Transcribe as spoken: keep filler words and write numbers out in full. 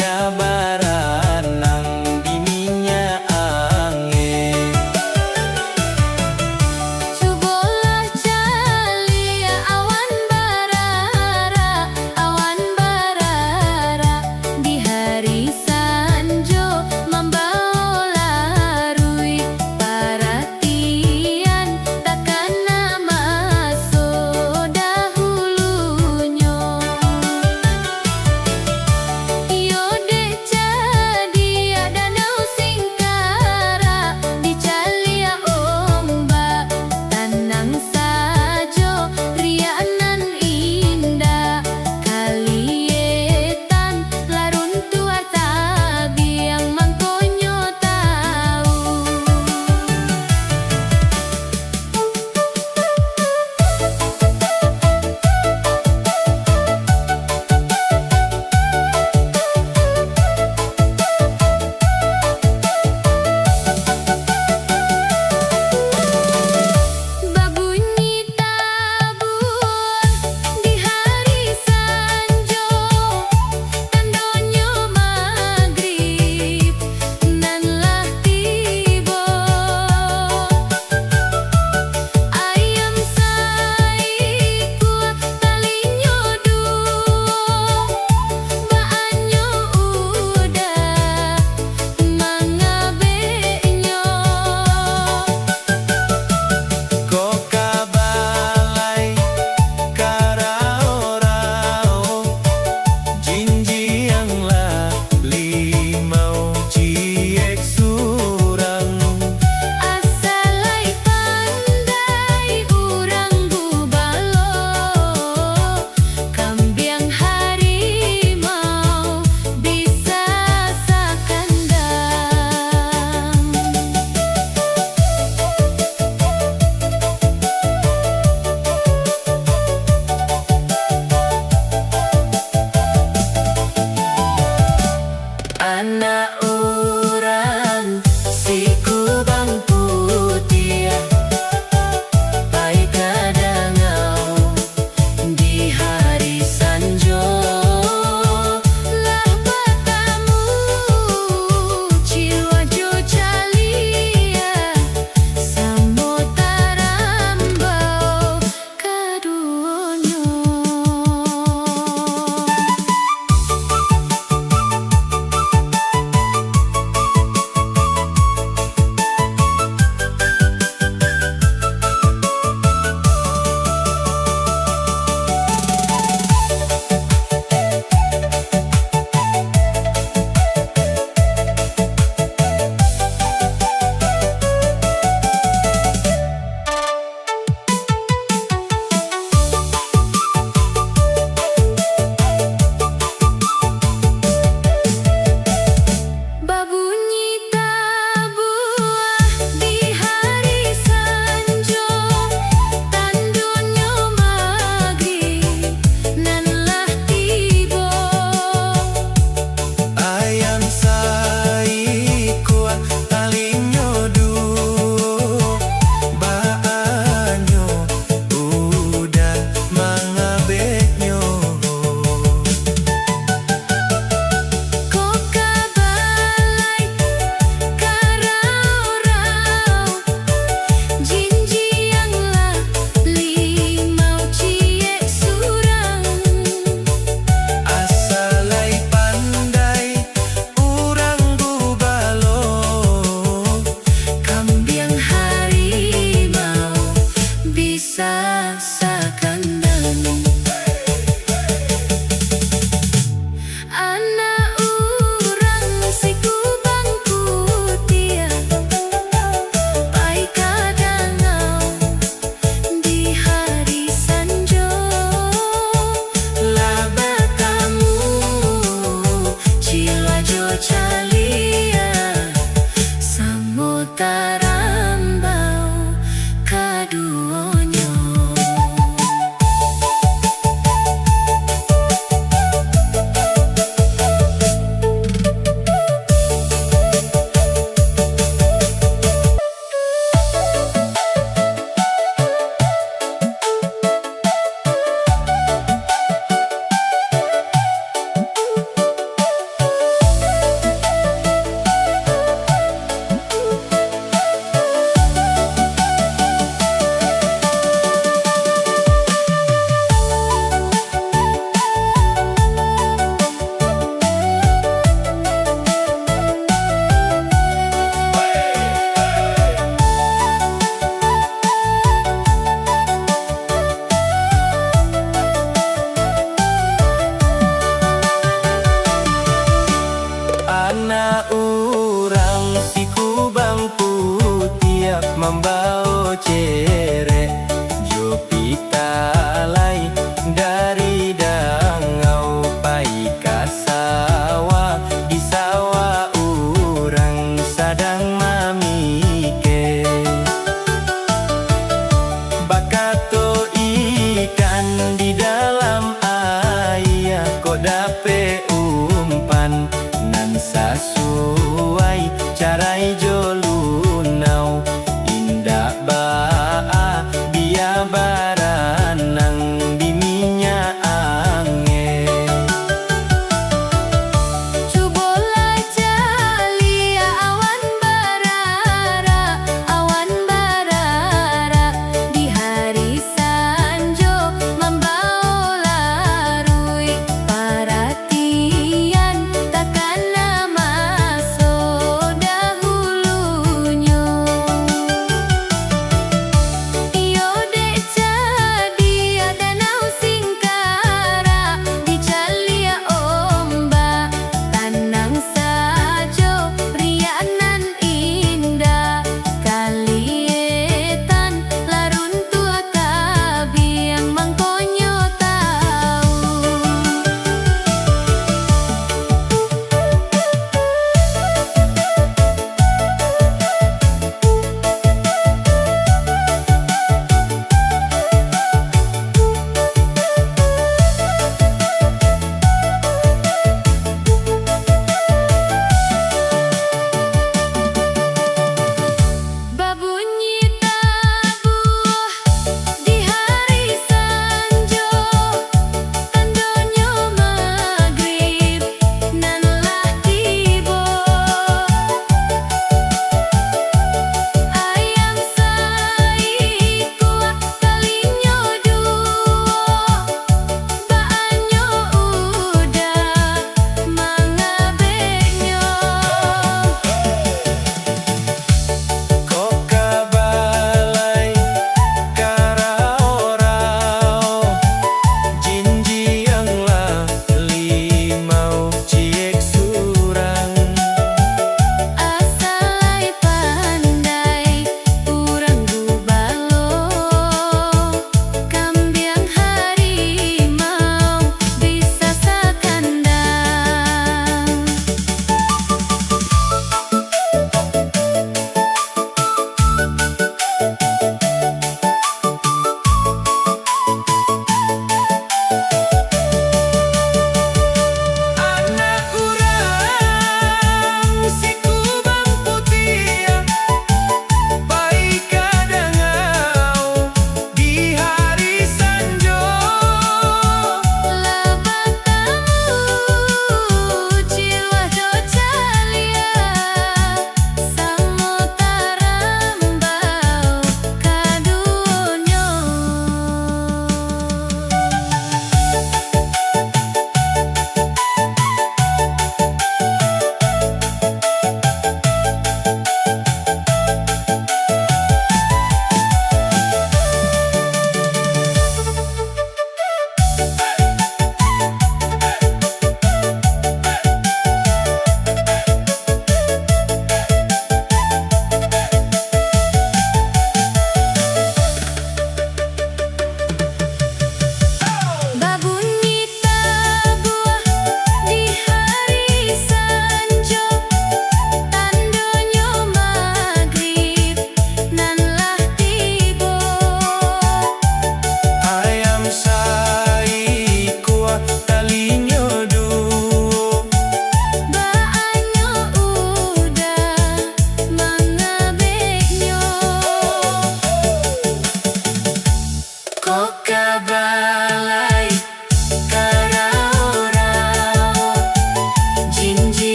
Ka baranang di minyak angin. Cubolah caliak awan bararak, awan bararak di hari sanjo mambawo laruih. Paratian takana maso dahulunyo. Iyo dek cadiak danau Singkarak, dicaliak ombak tanang sajo, riak nan indak kalietan, lah runtuah tabiang mangkonyo tau. Babunyi tabuah di hari sanjo, tandonyo magrib nan lah tibo. Ayam saikua, talinyo duo, baanyo udah mangabeknyo. Ko ka balai karao-rao, jinjiang lah limau ciek surang. Asa lai pandai urang gubalo, kambiang harimau bisa sakandang. Anak urang sikubang putiah, pai ka dangau di hari sanjo, lah batamu ciluah jo caliak, samo tarambau kaduonyo. Babunyi tabuah di hari sanjo, tandonyo magrib nan lah tibo. Ayam saikua, talinyo duo, baanyo udah mangabeknyo. Ko ka balai karao-rao, jinjiang lah limau ciek surang. Asa lai pandai urang gubalo, kambiang harimau bisa sakandang. Anak urang sikubang putiah, pai ka dangau di hari sanjo, lah batamu ciluah jo caliak, samo tarambau kaduonyo. Anak urang si Kubang Putiah mambawo cerek jo pitalai dari dangau pai ka sawah. Di sawah urang sadang mamikeh, bakato ikan di dalam aia, kok dapek umpan nan sasuai, carai jo lunau.